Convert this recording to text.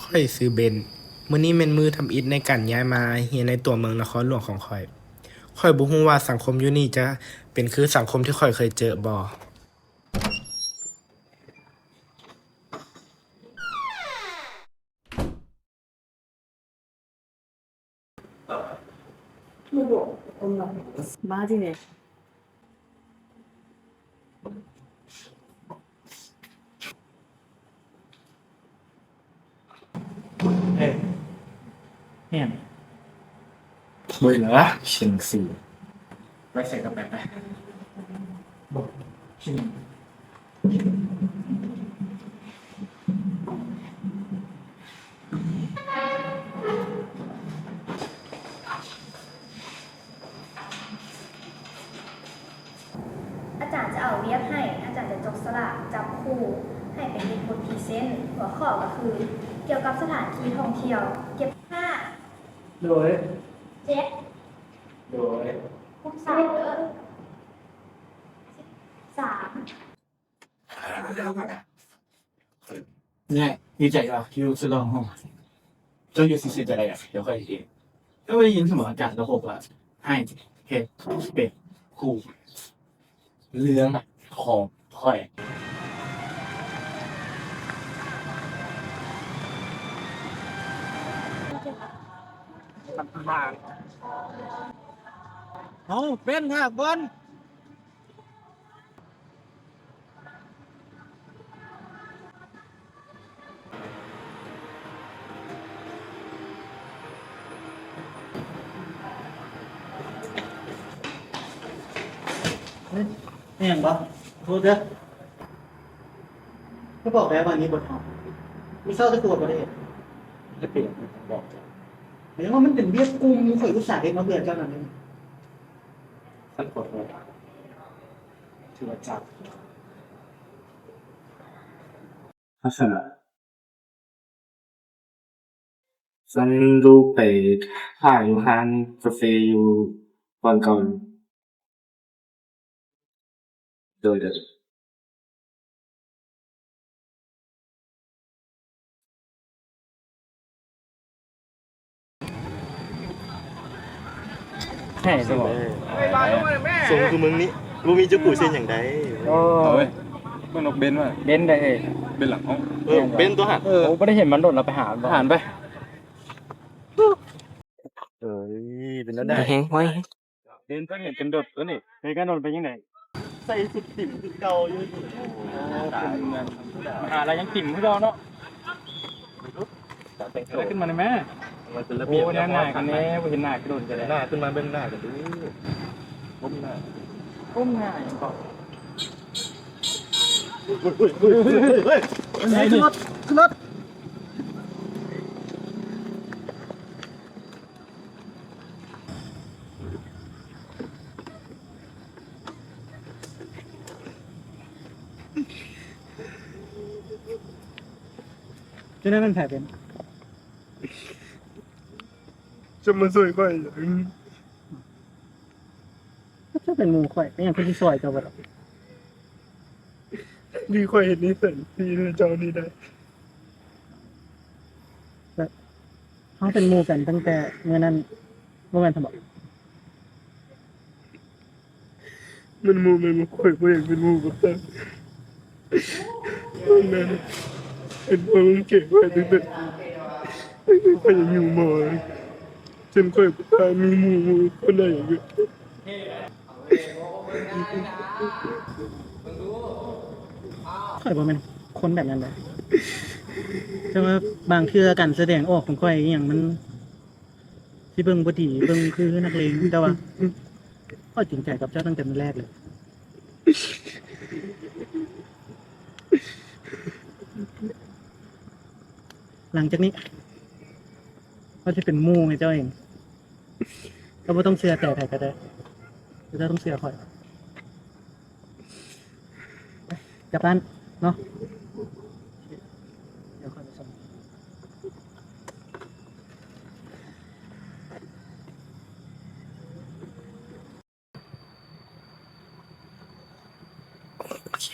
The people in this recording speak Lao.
ຂ້ອຍຊື່ເບັນ. ມື້ນີ້ແມ່ນມື້ທຳອິດໃນການຍ້າຍມາຮຽນໃນຕົວເມືອງນະຄອນຫຼວງຂອງຂ້ອຍ. ຂ້ອຍບໍ່ຮູ້ວ່າສັງຄົມຢູ່ນີ້ຈະເປັນຄືສັງຄົມທີ່ຂ້ອຍເຄີຍເຈີບໍ່. ເອີ ແມ່ນ ເບິ່ງລະ ເຊັງຊີ ໄປໃສກໍໄປ ໄປ ບໍ່ ຊິ ອາຈານຈະເອົາວຽກໃຫ້, ອາຈານຈະຈົກສະຫຼາກຈັບຄູ່ໃຫ້ໄປເຮັດບົດພຣີເຊັນ, ຫົວຂໍ້ກໍຄືກ່ຽວກັບສະຖານທີ່ທ່ອງທ່ຽວ ເກັບ ຫ້າ ໂດຍ ເຈັດ ໂດຍ ຄູນສາມເດີ ສິບສາມ. ແນ່ ດີໃຈວ່າຢູ່ສະດອງຫ້ອງ ເຈົ້າຢູ່ຊື່ໆ ຈະໄດ້ ດຽວຂ້ອຍເຮັດເອງ. ເຈົ້າໄດ້ຍິນສະໝໍອາຈານລາວບອກວ່າ ໃຫ້ເຮັດເປັນຄູ່ເລື່ອງຂອງຂ້ອຍ. ເອົາ ເປັນຮາກບອນ. ເອີຍ ແມ່ນຫຍັງບໍ່? ໂທດເດີ. ກໍບອກແລ້ວວ່ານີ້ບໍ່ທຳ. ມື້ເຊົ້າແຕ່ກວດບໍ່ໄດ້ເຮັດ. ແລ້ວເປັນຫຍັງບໍ່ບອກເຈົ້າ? ແຕ່ວ່າມັນເປັນວຽກກຸ່ມ, ຂ້ອຍອຸດສ່າເຮັດມາເພື່ອເຈົ້ານັ້ນເດ້. ຄັນຂໍໂທດ ຖືວ່າຈັບ. ລັກສະນະ ຊັ້ນລູກໄປຖ້າຢູ່ຮ້ານກາເຟຢູ່ບ່ອນເກົ່າ. ໂດຍ ໂດຍ. ໃຫ້ສະບອກ ຊົງຄືມຶງນີ້ ບໍ່ມີຈັກກູເຊັ່ນຫຍັງໃດ. ໂອ້ ເບິ່ງນົກເບັນວ່າ ເບັນໄດ໋ເອີຍ ເບັນຫຼັງຫ້ອງ. ເອີ ເບັນຕົວຫັ້ນ. ເອີ ໂອ້ ບໍ່ໄດ້ເຫັນມັນດົນລະ ໄປຫາມັນ ຫາໄປ. ເອີຍ ເປັນແນວໃດ? ແຮງໄວ. ເຫັນຕົວນີ້ເປັນດົດຕົວນີ້. ເຮີ້ຍ ກະດົດເປັນຈັ່ງໃດ? ໃສ່ຊຸດຕິ່ມຄືເກົ່າຢູ່. ມະຫາໄລຍັງຕິ່ມຄືເກົ່າເນາະ. ແຕ່ງຕົວຂຶ້ນມາໄດ້ແມ. ໂອ້ ແນວໜ້າກັນແນ່ ບໍ່ເຫັນໜ້າກະດົນກະໄດ້. ໜ້າຂຶ້ນມາເບິ່ງໜ້າກັນດູ. ກົ້ມໜ້າ ກົ້ມໜ້າຫຍັງເກາະ. ຂຶ້ນລົດ ຂຶ້ນລົດ. ຈັ່ງໃດມັນໃຜເປັນ? ຈະມາຊ່ວຍຂ້ອຍຫຍັງ? ເຈົ້າເປັນໝູ່ຂ້ອຍ ເປັນຫຍັງຂ້ອຍຊິຊ່ວຍເຈົ້າບໍ່ໄດ້? ທີ່ຂ້ອຍເຮັດນິໄສທີ່ເຈົ້ານີ້ໄດ້. ແລ້ວເຮົາເປັນໝູ່ກັນຕັ້ງແຕ່ມື້ນັ້ນ ບໍ່ແມ່ນຊັ້ນບໍ? ມັນບໍ່ແມ່ນວ່າຂ້ອຍບໍ່ຢາກເປັນໝູ່ກັບເຈົ້າ. ມັນແມ່ນເປັນເພາະມຶງເກັ່ງຂ້ອຍຕັ້ງແຕ່ ຕັ້ງແຕ່ຂ້ອຍຍັງຢູ່ມໍ ຈົນຂ້ອຍບໍ່ກ້າມີໝູ່ຄົນໃດອີກ. ຂ້ອຍບໍ່ແມ່ນຄົນແບບນັ້ນເດ້. ແຕ່ວ່າບາງເທື່ອການສະແດງອອກຂອງຂ້ອຍອີ່ຫຍັງມັນຊິເບິ່ງບໍ່ດີ ເບິ່ງຄືນັກເລງ ແຕ່ວ່າຂ້ອຍຈິງໃຈກັບເຈົ້າຕັ້ງແຕ່ມື້ແລກເລີຍ. ຫຼັງຈາກນີ້ ຂ້ອຍຊິເປັນໝູ່ໃຫ້ເຈົ້າເອງ. ເຈົ້າບໍ່ຕ້ອງເຊື່ອໃຈໃຜກໍໄດ້ ແຕ່ເຈົ້າຕ້ອງເຊື່ອຂ້ອຍ. ໄປ ກັບບ້ານເນາະ. ດຽວຂ້ອຍໄປສົ່ງ. ໂອເຄ